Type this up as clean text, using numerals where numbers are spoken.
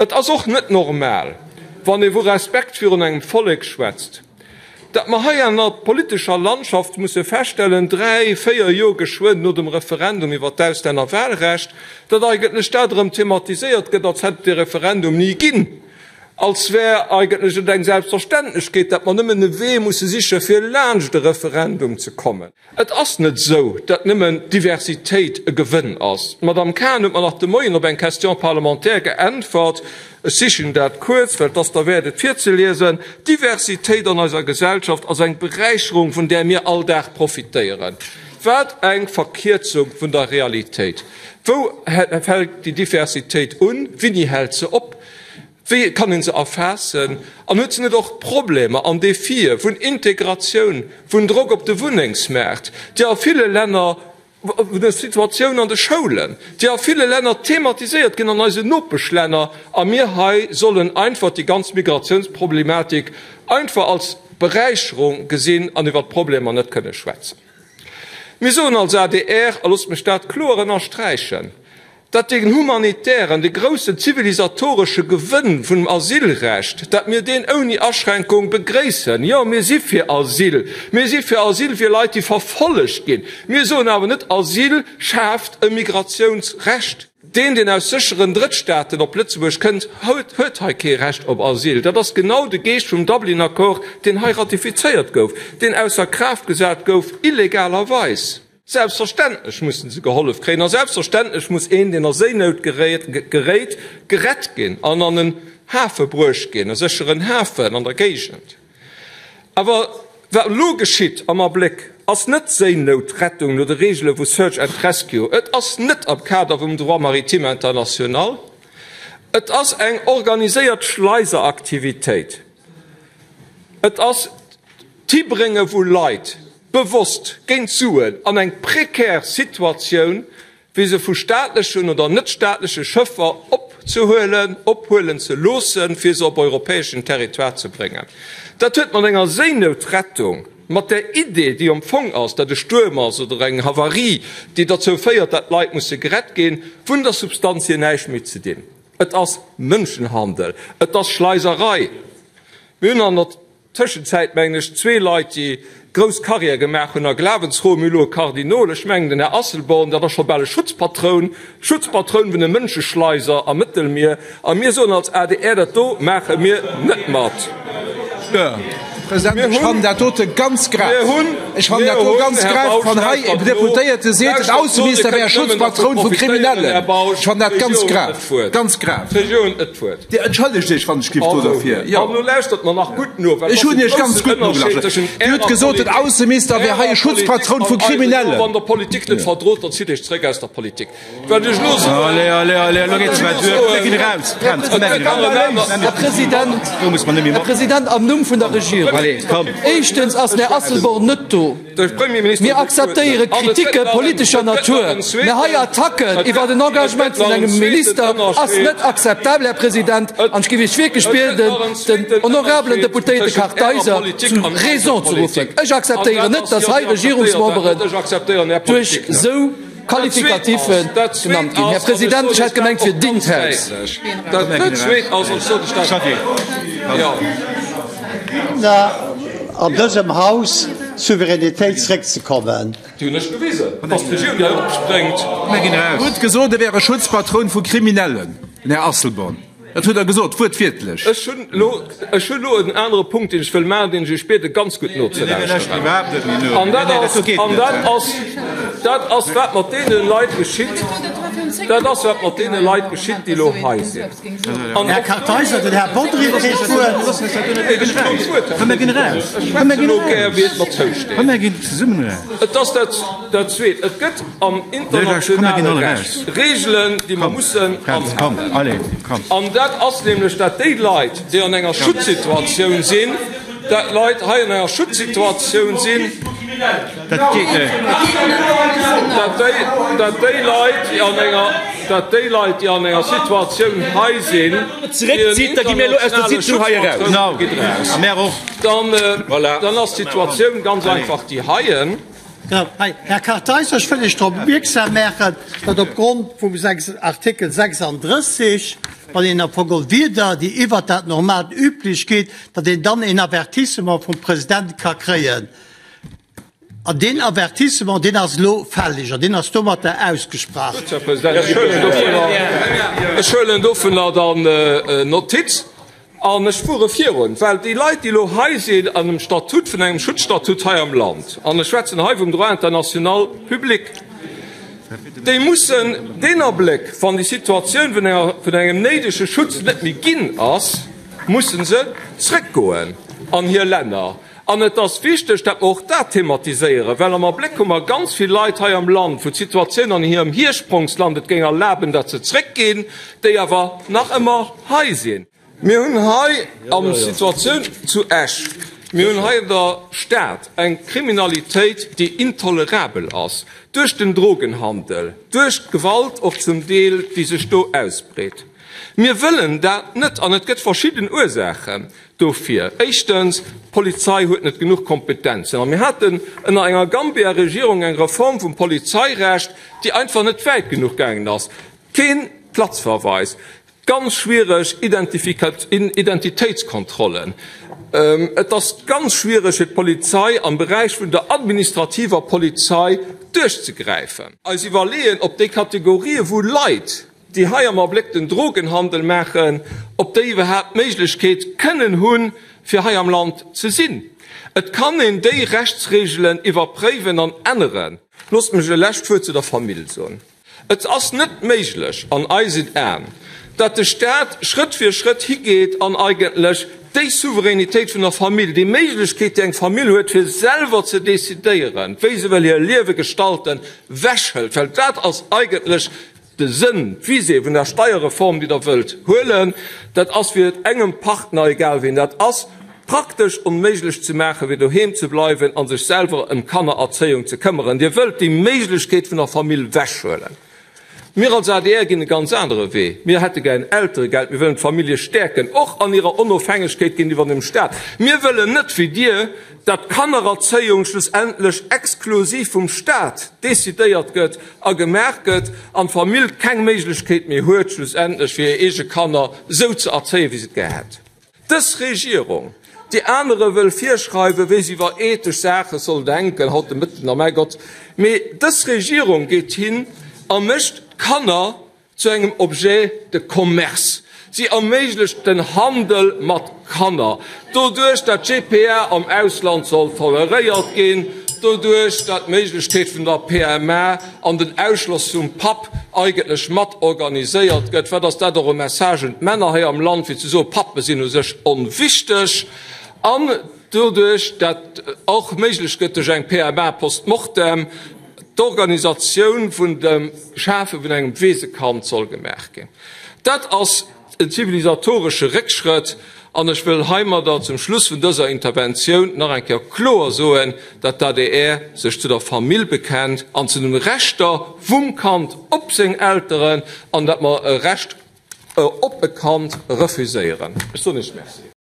Et ass och net normal, wann ee vu Respekt virun engem Vollek schwätzt, datt mer hei an der politescher Landschaft musse feststellen, 3, 4 Joer geschwënn no dem Referendum iwwer d'Auslännerwahlrecht, datt eigentlech dat erëm thematiséiert gëtt, als hätt et dee Referendum ni ginn, als wär eigentlech et eng Selbstverständlechkeet, datt mer nëmmen e Wee musse siche fir laanscht e Referendum ze kommen. Et ass net esou, datt nëmmen d'Diversitéit e Gewënn ass. D'Madame Cahen huet mer nach de Moien op eng Question parlementaire geäntwert, ech sichen dat kuerz, well et ass derwäert et virzeliesen, D'Diversitéit an eiser Gesellschaft ass eng Beräicherung, vun där mir all Dag profitéieren. Wat eng Verkierzung vun der Realitéit! Wou fält déi Diversitéit un? Wéini hält se op? Wéi kann een se erfaassen? An huet se net och Problemer an Defie vun Integratioun, vun Drock op de Wunnengsmaart, déi a ville Länner, vun der Situatioun an de Schoulen, déi a ville Länner thematiséiert ginn an eisen Nopeschlänner, a mir hei sollen einfach déi ganz Migratiounsproblematik einfach als Beräicherung gesinn an iwwer d'Problemer net kënne schwätzen? Mir soen als adr, a loosst mech dat kloer ënnersträichen, datt deen humanitären, dee groussen zivilisatoresche Gewënn vun dem Asylrecht, datt mir deen ouni Aschränkung begréissen. Jo, mir si fir Asyl. Mir si fir Asyl fir Leit, déi verfollegt ginn. Mir soen awer net, Asyl schaaft e Migratiounsrecht. Deen, deen aus sécheren Drëttstaaten op Lëtzebuerg kënnt, huet hei kee Recht op Asyl. Dat ass genau de Geescht vum Dublin-Accord, deen hei ratifizéiert gouf, deen ausser Kraaft gesat gouf, illegalerweis. Selbstverständlech mussen se gehollef kréien a selbstverständlech muss een, deen a Séinout geréit, gerett ginn an an en Hafe bruecht ginn, e sécheren Hafen an der Géigend. Awer wat elo geschitt am Abléck, ass net Séinoutrettung no de Reegele vu Search and Rescue, et ass net am Kader vum Droit maritime international, et ass eng organiséiert Schleiseraktivitéit, et ass d'Hibrénge vu Leit, bewosst géint Suen an eng prekär Situatioun, fir se vu staatlechen oder net-staatleche Schëffer opzehuelen, ophuelen ze loossen, fir se op europäeschen Territoire ze bréngen. Dat huet mat enger Séinoutrettung, mat där Idee, déi am Fong ass, datt e Stuerm ass oder eng Havarie, déi derzou féiert, datt Leit musse gerett ginn, vun der Substanz hier näischt méi ze dinn. Et ass Mënschenhandel, et ass Schleiserei. Mir hunn an der Tëschenzäit, mengen ech, zwee Leit, déi grouss Carrière gemaach hunn a Glawensfroen. Mir hu lo e Kardinol, ech mengen den Här Asselborn, dat ass scho bal e Schutzpatroun, Schutzpatroun vun de Mënscheschleiser am Mëttelmier. A mir soen als adr, dat do maache mir net mat. Här President, ech fannen dat dote ganz grav. Ech fannen dat do ganz grav, wann hei e Deputéierte seet, den Ausseminister wär e Schutzpatroun vu Kriminellen. Ech fannen dat ganz grav, ganz grav. Dir entschëllegt Iech, wann ech giff do derfir. Jo. An elo lauschtert mer nach gutt no, well Ech hunn Iech ganz gutt nogelauschtert. Dir hutt gesot, den Ausseminister wär hei e Schutzpatroun vu Kriminellen. Wann Der Politik net verdrot, dann zitt Iech zréck aus der Politik. Wat ech elo soen. Allez, allez, allez, elo geet ze wäit duer. Mir ginn eraus. Trennt. Komm, mir ginn eraus. Här President, Här President, am Numm vun der Regierung. Allez, komm. Éischtens ass den Här Asselborn net do. Mir akzeptéiere Kriticke politescher Natur, mä hei Attacken iwwert en Engagement vun engem Minister ass net akzeptabel, Här President, an ech géif Iech wierklech bieden, den honorabelen Deputéierte Kartheiser zu Raison ze ruffen. Ech akzeptéieren net, datt hei Regierungsmemberen duerch esou Qualifikatiffen genannt ginn. Här President, ech hat gemengt, fir dingt Haus. An dësem Haus Souveränitéit zréckzekommen. Dir hutt gesot, e wär e Schutzpatroun vu Kriminellen, den Här Asselborn. Dat hutt Der gesot, wuertwiertlech. Ech hunn elo, ech hunn elo en anere Punkt, deen ech wëll maachen, deen ech Iech biede ganz gutt nozelauschteren. An dat ass, an dat ass, dat ass wat mat deene Leit geschitt, dat ass wat mat deene Leit geschitt, déi elo hei sinn. An Här Kartheiser, den Här Bodry kritt d'Wuert. Ech schwätze elo gär, wéi et mer zousteet. Et ass dat, dat Zweet, et gëtt am internationale Recht Regeln, déi mer mussen anhalen. An dat ass nämlech, dat déi Leit, déi an enger Schutzsituatioun sinn, dat Leit hei an enger Schutzsituatioun sinn, dat déi, dat déi Leit, déi an enger, dat déi Leit, déi an enger Situatioun hei sinn, déi en internationale Schutzpatroun, dann, dann ass d'Situatioun ganz einfach déi heien. Hei, Här Kartheiser, ech wëll Iech drop opmierksam maachen, datt opgrond vum Artikel 36, wann een am Fong geholl Wierder, déi iwwert dat normaalt Üblich geet, datt een dann een Avertissement vum President ka kréien. An deen Avertissement, deen ass elo fällig an deen ass domatter ausgesprach. Gutt, Här President, ech huelen dovunner dann Notiz. An ech fuere virun, well déi Leit, déi elo hei sinn an dem Statut vun engem Schutzstatut hei am Land, an ech schwätzen hei vum Droit international public, déi mussen deen Abléck, wann déi Situatioun vun enger, vun engem néidege Schutz net méi ginn ass, musse se zrëckgoen an hir Länner. An et ass wichteg, dat mer och dat thematiséieren, well am Abléck hu mer ganz vill Leit hei am Land, wou d'Situatioun an hirem Hiersprongsland et géing erlaben, datt se zrëckginn, déi awer nach ëmmer hei sinn. Mir hunn hei am Situatioun zu Esch, mir hunn hei an der Stad eng Kriminalitéit, déi intolerabel ass, duerch den Drogenhandel, duerch d'Gewalt och zum Deel, déi sech do ausbreet. Mir wëllen dat net an et gëtt verschidden Ursaachen dofir. Éischtens, d'Polizei huet net genuch Kompetenzen. A mir haten ënner enger Gambia-Regierung eng Reform vum Polizeirecht, déi einfach net wäit genuch gaangen ass. Keen Platzverweis, ganz schwiereg Identitéitskontrollen. Et ass ganz schwiereg fir d'Polizei am Beräich vun der administrativer Polizei duerchzegräifen. Eis iwwerleeën, ob déi Kategorië vu Leit, déi hei am Abléck den Drogenhandel maachen, ob déi iwwerhaapt d'Méiglechkeet kënnen hunn, fir hei am Land ze sinn. Et kann een déi Rechtsregelen iwwerpréiwen an änneren. Loosst mech e lescht Wuert zu der Famill soen. Et ass net méiglech an eisen Aen, datt de Stat Schrëtt fir Schrëtt higeet an eigentlech déi Souveränitéit vun der Famill, déi Méiglechkeet, déi eng Famill huet, fir selwer ze decidéieren, wéi se wëll hir Liewe gestalten, wechhëlt, well dat ass eigentlech De Sënn, d'Visée vun der Steierreform, déi Der wëllt huelen, dat ass fir et engem Partner, egal wien dat ass, praktesch onméiglech ze maachen, fir doheem ze bleiwen a sech selwer ëm d'Kannererzéiung ze këmmeren. Dir wëllt déi Méiglechkeet vun der Famill wechhuelen. Mir als adr ginn e ganz anere Wee. Mir hätte gär en Elteregeld. Mir wëllen d'Famillje stäerken, och an hirer Onofhängegkeet géintiwwer dem Staat. Mir wëllen net, wéi Dir, dat d'Kannererzéiung schlussendlech exklusiv vum Staat decidéiert gëtt a gemaach gëtt an d'Famill keng Méiglechkeet méi huet, schlussendlech fir hir eege Kanner esou ze erzéien, wéi se et gär hätt. Dës Regierung, déi anere wëll virschreiwen, wéi se iwwer ethesch Saache soll denken, haut de Mëtten, a mäi Gott, mee dës Regierung geet hin a mécht d'Kanner zu engem Objet de commerce. Si erméiglecht den Handel mat Kanner, doduerch dat d'GPA am Ausland soll toleréiert ginn, doduerch dat d'Méiglechkeet vun der PMA an den Ausschloss vum Papp eigentlech mat organiséiert gëtt. Wat ass dat och e Message un d'Männer hei am Land, fir ze soen, Pappe sinn u sech onwichteg. An doduerch dat och méiglech gëtt duerch eng PMA post mortem, d'Organisatioun vun dem Schafe vun engem Weesekand soll gemaach ginn. Dat ass en zivilisatoresche Réckschrëtt an ech wëll heimadder zum Schluss vun dëser Interventioun nach eng Kéier kloer soen, dat d'ADR sech zu der Famill bekennt an zu den Rechter vum Kand op seng Elteren an dat mer e Recht op e Kand refuséieren. Ech soen Iech Merci.